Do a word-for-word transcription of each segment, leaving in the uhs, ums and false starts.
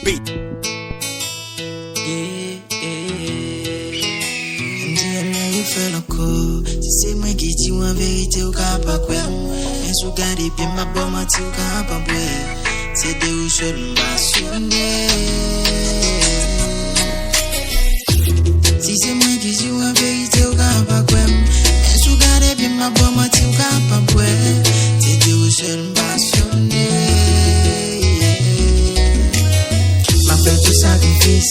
Beat. Yeah, yeah. M di M L refè l ankò. Si se mwen ki di w an verite, ou ka pa kwè m. Men si w gade byen, m ap ba w manti, ou ka pa bwè. Se de ou sèl m pasyone. Si se mwen ki di w an verite, ou ka pa kwè m. Men si w gade byen, m ap ba w manti, ou ka pa bwè. Se de ou sèl m pasyone. M ap fè tout sakrifis,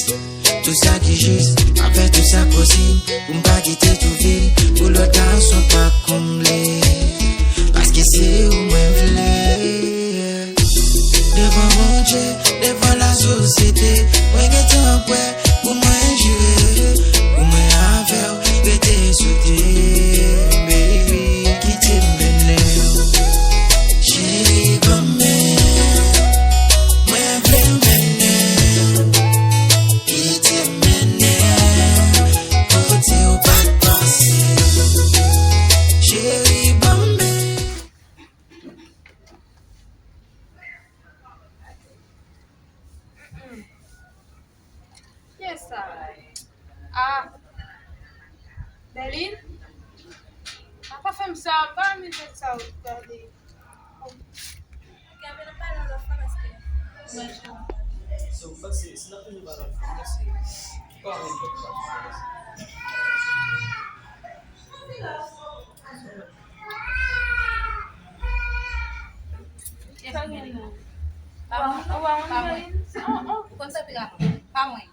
tout sa ki jis. M ap fè tout sa k posib pou m pa kite Touvil, pou lòt gason pa konble. Paske se ou mwen vle. Devan Bondye, devan lasosyete, mwen gentan prè pou mwen jire, pou mwen avè w rete sou tè, baby, kite m mennen w. Cheri, ban m men, mwen vle mennen w, kite m mennen w kote w pa t panse. Cheri, ban m men. Kiyès sa? Ah, Berline? Ah, pa fè m sa, pa renmen tèt sa ou gade. So, m panse, si n ap toujou pale anfòm, m panse, pa renmen tèt sa ou gade. Kiyès ki Berline? Pa mwen. Ou pa konn Berline? Ou konn sa pi rapid. Pa mwen.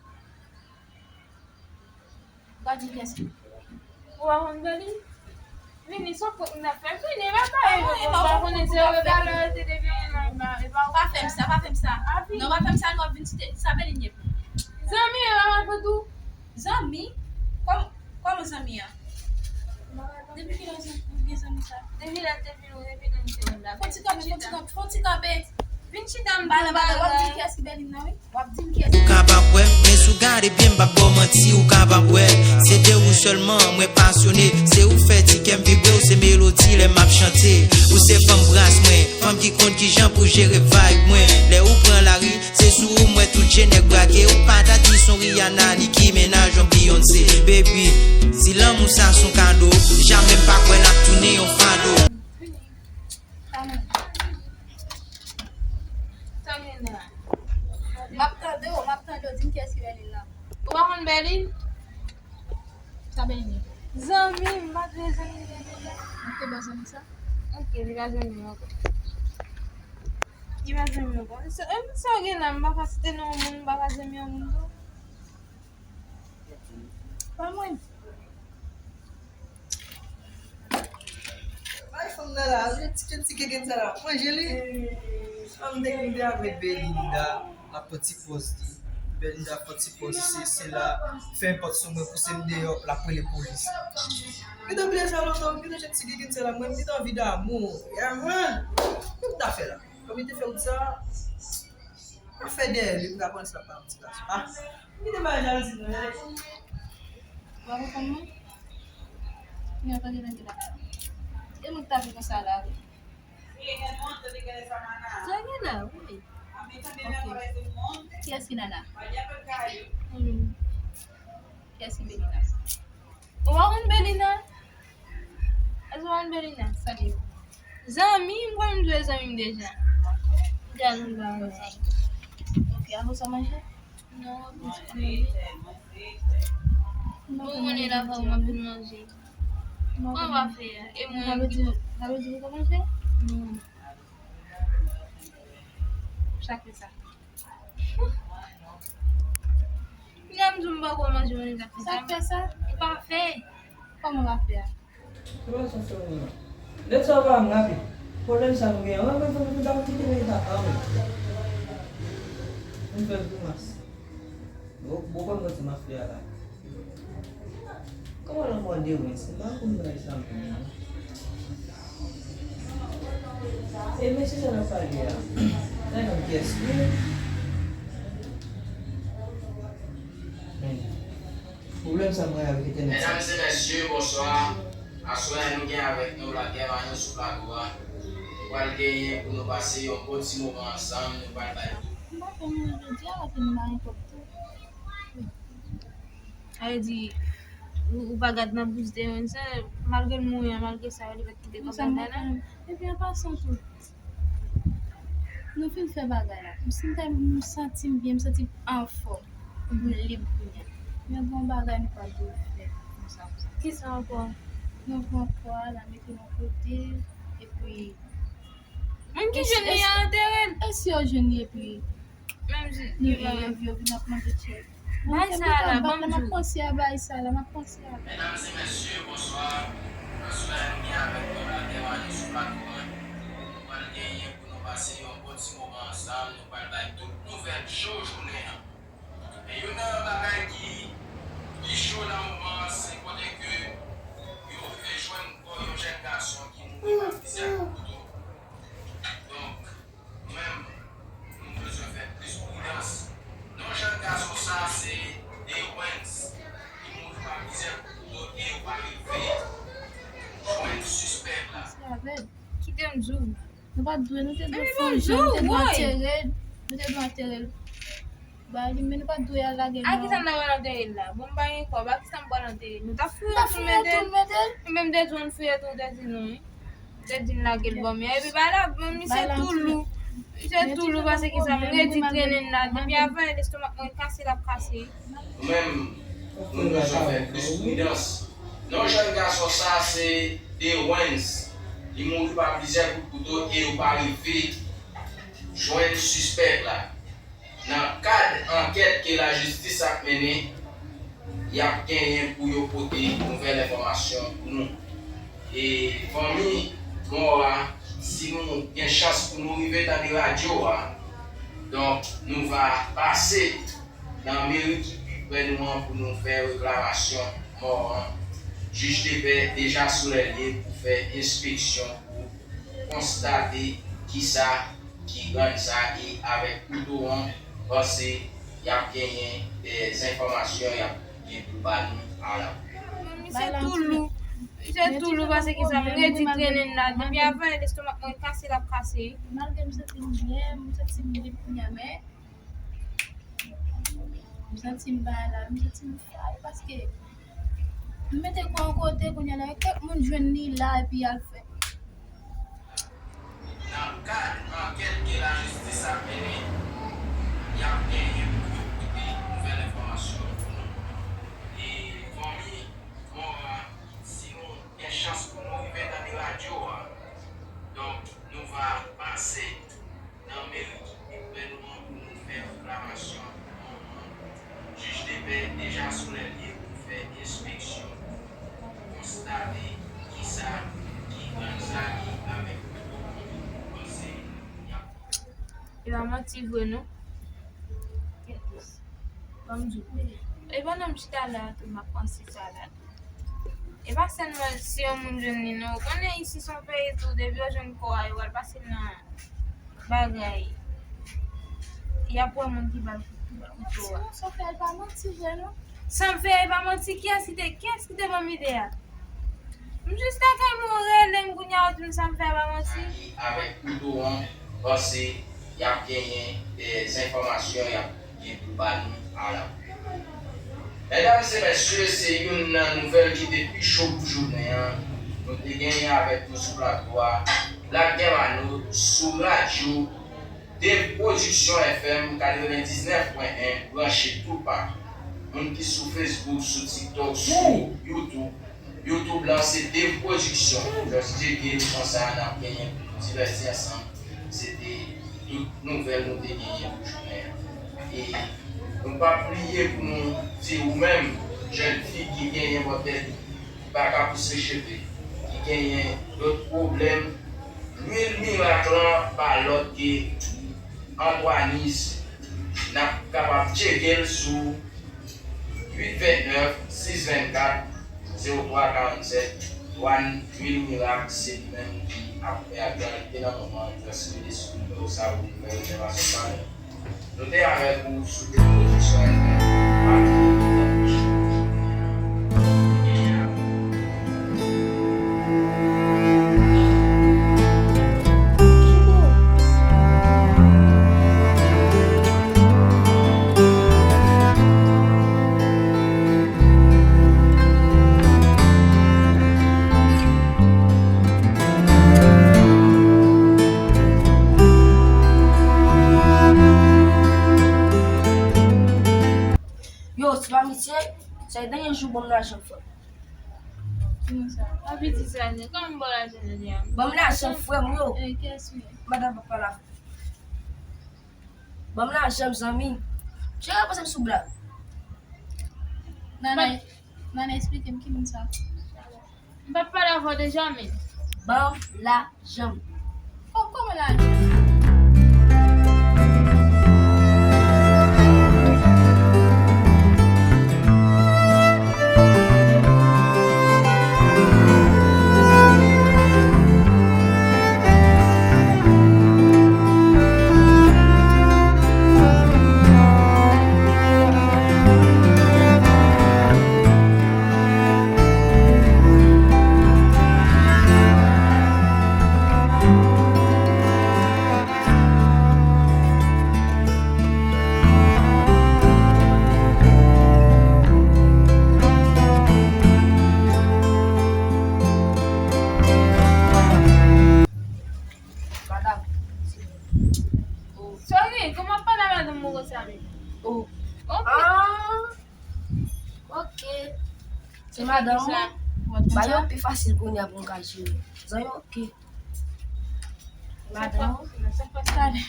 Ou pa di kiyès li. Ou pa konn Berline? Vini, se yon kont moun ap fè. Vini, pa pale. Ou pa konnen se yo talè te depi yon an, e pa ou. Pa fè m sa, pa fè m sa. Non, pa fè m sa, non, w ap vin site. Sa Berline ye pou ou? Zanmi, e pa malpwòt ou? Zanmi? Kòm-, kòman zanmi an? Depi kilè w gen zanmi sa? Depi lè te vin, depi lè te vin la. Fon ti kanpe, fon ti kanpe, fon ti kanpe. Vin chita m di w bagay. W ap di kiyès ki Berline nan, wi. W ap di m kiyès. Ou ka pa kwè m, men si w gade byen, m p ap ba w manti, ou ka pa kwè. Se de ou sèlman, mwen pasyone. Se ou fè ti kè m vibre, ou se melodi lè m ap chante. Ou se fanm bras mwen, fanm ki konn kijan pou jere vibe mwen. Lè ou pran lari, se sou ou m wè tout je nèg brake. Ou pa ta di s on Rihanna, Nicki Minaj, yon Beyoncé. Baby, si lanmou sa s on kado, jamè m pa kwè l ap tounen yon fado. Sa gen la? M ap tande w, m ap tande w. Di m kiyès ki Berline nan. Ou pa konn Berline? Sa Berline ye? Zanmi m, m pa t vle zanmi Berline nan. Ou te bon zanmi sa? Ok, li pa zanmi m ankò. Li pa zanmi m ankò. Sa, sa w gen la, m pa ka site non yon moun, m pa ka zanmi yon moun tou. Pa mwen. Bay fanm nan la, wi, ti, ti keken sa la. Manje li. Fanm te gen de avèk Belinda, l ap fè ti pòz li. Belinda fè ti pòz li, se, se la. Fè enpòt sou mwen, pouse m deyò, l ap rele polis. M gentan bliye sa lontan, m gentan jwenn ti keken sa la, mwen, m gentan anvi damou. Yeah, man. Ki w ta fè la? Kòm li te fè wout sa, pa fè dèyè li, m ka panse l ap ba m ti gason. Ah, m kite bay jalouzi non, yè. Ou pa konprann mwen? Mwen tande nan ki la. E moun ki ta vin konsa la, wi. Sa gen la, wi. Ok. Kiyès ki Nana? Hmm. Kiyès ki Belina? Ou pa konn Belina? Èske w konn Belina? Sa li ye? Zanmi m, konn m di w e zanmi m deja. Deja nou pa wè. Ok, apre sa w manje? Non, m pa manje. Bon, mwen la, m ap vin manje. Kòman w ap fè a? E mwen menm ki... Sa vle di ou pa manje? Non. Sa k fè sa? Kounya m di w m poko manje, manje sa k fè sa? Sa k fè sa? Ou pa fè. Kòman w ap fè a? Se pa sa fè mwen non. Lè sa w pa m rapi. Pwoblèm sa nou gen an, mwen fè mwen ta kite mwen ta pa mwen. Mwen fè grimas. Bon, bon, kòman ti m ap fè a la? Kòman lanmò de mwen? Se pa konn bagay sa menm non. E mesye sa n ap pale a, nan kiyès li ye? Men, pwoblèm sa mwen avèk entènèt sa. Medam e mesye, bonswa. Aswè a nou gen avèk nou Laguerre Manon sou plato a. Nou pral genyen pou nou pase yon bon ti moman ansanm, nou pral bay M pa fè manje jodi a, paske Nan nenpòt tan. Sa vle di, ou, ou pa gad nan bous de moun sa, malgre l mouri an, malgre sa, li pa t kite kòb ladan l. Epi an pasan tou, nou fin fè bagay la. M santi m byen, m santi m anfòm. M lib kounye a. Men gon bagay nou pa dwe fè konsa, konsa. Kisa ankò? Nou pran kò a, la mete l yon kote, epi Menm ki jwenn li a antere l. E si yo jwenn li epi menm si yo, yo, yo vin ap mande tchèk. Bay sa la, ban m di w. M ap panse a bay sa la, m ap panse a. Medam e mesye, bonswa. Aswè, nou gen avèk nou Blagè Mano sou plato a. Nou pral genyen pou nou pase yon bon ti moman ansanm. Nou pral bay tout nouvèl cho jounen an. E youn nan bagay ki pi cho nan moman an, se kote ke yo rive jwenn kò yon jèn gason ki mouri pa plizyè kout kouto. Donk, nou menm, nou bezwen fè plis pridans. Non jèn gason sa, se Dewens. Li mouri pa plizyè kout kouto e yo pa rive jwenn sispèk la. Kite m di w. Nou pa t dwe, nou te dwe fè yon jan, nou te dwe antere l, nou te dwe antere l. Ba li, men nou pa t dwe al lage l. A kisa m ta pral antere l la? Bon, m pa gen kòb, a kisa m pral antere l? Nou t ap fouye tou, nou mete l. Ebyen, m te di w n fouye tou, ou te di non, wi. Ou te di n lage l ban m. Epi ba la, bon, misye tou lou. Misye tou lou, paske kisa, m redi trennen l la. Depi avan, lestomak mwen kase, l ap kase. Nou menm, nou bezwen fè plis pridans. Non jèn gason sa, se Dewens. Li mouri pa plizyè kout kouto e yo pa rive jwenn sispèk la. Nan kad ankèt ke lajistis ap mennen, y ap genyen pou yo pote nouvèl enfòmasyon pou nou. E fanmi mò a, si nou gen chans pou nou rive tande radyo a, donk nou va pase nan meri ki pi prè nou an pou nou fè reklamasyon mò an. Jij de pè deja sou lè l ye pou fè enspeksyon pou konstate kisa ki rann sa e avèk kouto an, panse y ap genyen de enfòmasyon y ap gen pou ba nou a la. Misye tou lou. Misye tou lou, paske kisa, m redi trennen l la. Depi avan, lestomak mwen kase, l ap kase. Malgre m santi m byen, m santi m lib kounye a, men M santi m pa la, m santi m fay paske m mete kò yon kote kounye a la, kèk moun jwenn li la epi y al fè. Nan kad ankèt ke lajistis ap mennen, y ap genyen pou yo pote nouvèl enfòmasyon pou nou. E fanmi mò a, si nou gen chans pou nou rive tande radyo a, donk nou va pase nan meri ki pi prè nou an pou nou fè reklamasyon. Jij de pè deja sou lè l ye pou fè enspeksyon, pou konstate kisa ki rann sa ki avèk kouto an, panse y ap. E pa manti vre non. Ban m di w. E pandan m chita la tou, m ap panse sa la tou. E pa sèlman si yon moun jwenn li non. Ou konnen isi se yon peyi tou, depi yo jwenn kò a, yo pral pase l nan bagay. Y ap wè moun ki ba l kouto a. Sa w fè a pa manti vre non. Sa m fè a pa manti, kiyès ki te, kiyès ki te ban m ide a? M jis lakay mwen, ou rele m kounye a, ou di m sa m fè a pa manti. Avèk kouto an, panse y ap genyen de enfòmasyon y ap gen pou ba nou a la. Medam e mesye, se youn nan nouvèl ki te pi cho pou jounen an. Nou te genyen avèk nou sou plato a Black Germano sou radyo Dave Production F M katrevendiznèf pwen en, branche toupatou. Moun ki sou Facebook, sou TikTok, sou YouTube, YouTube la se Dave Production. Just tcheke l konsa n ap genyen pou nou divèti ansanm. Se te tout nouvèl nou te genyen pou jounen an. E nou p ap bliye pou nou di ou menm, jèn fi ki genyen bò tèt, ki pa ka pouse cheve, ki genyen lòt pwoblèm, lwil mirak lan pa lòt ke Antoinise. N ap kapab tcheke l sou uit vennèf, sis vennkat, zewo twa karannsèt. Antoine Lwil Mirak, se li menm ki ap fè aktyalite nan moman an. Just rele sou nimewo sa a pou nou fè rezèvasyon pa nou. Nou te avèk ou sou Dave Production F M. Se pa misye, se dènye jou ban m lajan, frè m. Kòman sa? Pa piti sa, non. Kòman ba w lajan jodi a? Ban m lajan, frè m, yo. Eh, kiyès ou ye? Madanm pa pale avè m. Ban m lajan, zanmi. Misye ka panse m sou blag. Nana, Nana, eksplike m ki moun sa. M p ap pale avè w deja, men. Ban m lajan. Oh, kòman lajan? Madanm. Oh. Sorry, kòman pale a madanm mwen konsa, men? Oh. Ok. Ah. Ok. Se madanm ou? Ba yo pi fasil kounye a pou m ka jere. Zanmi, ok. Madanm ou? Sa k pase?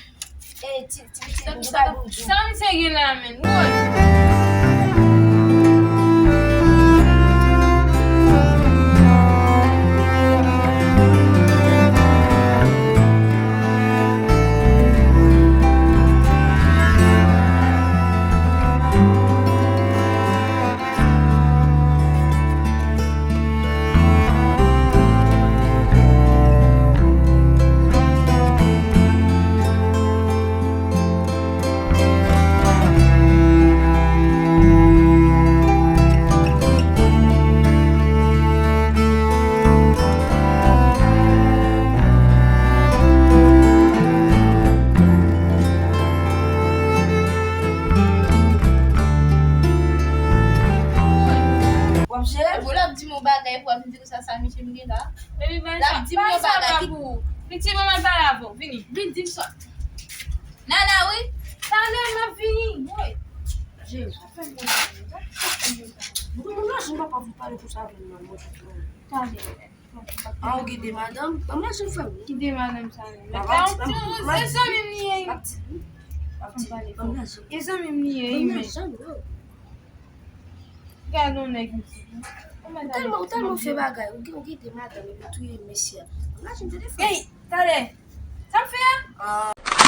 Eh, ti, ti, ti, ti, sa misye gen la, men? Woy! W ap jere? Bon, l ap di m yon bagay pou w ap vin di konsa, sa misye m gen la. Baby, l ap di m yon bagay ki pou ou. Piti, manman, l pale avè w. Vini. Vin di m sa. Nana, wi. Talè, m ap vini. Woy. Jere. Moun nan, jen papa, vin pale konsa avè m nan. Talè. Ah, ou gen de madanm? Ban m lajan, frè m. Ki de madanm sa menm? Papa, e zanmi m li ye, wi. Ban m lajan. E zanmi m li ye, wi, men. Ban m lajan, bro. Gade yon nèg isi. Ou tèlman, ou tèlman fè bagay. Ou gen, ou gen de madanm, epi touye mesye a. Ban m lajan, telefòn. Ey, talè. Sa m fè a? Ah.